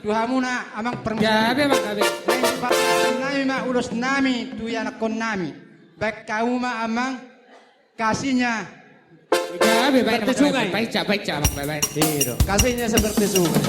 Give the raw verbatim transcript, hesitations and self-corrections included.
Tu hamuna amang permisi. Gabe, Amang, gabe. Nai pasahat nami ma ulos nami tu ianakhon nami. Baen hamu ma amang kasihnya. Gabe, baen, seperti sungai. Baen, baen, baen, baen. Iya dong. Kasihnya seperti sungai.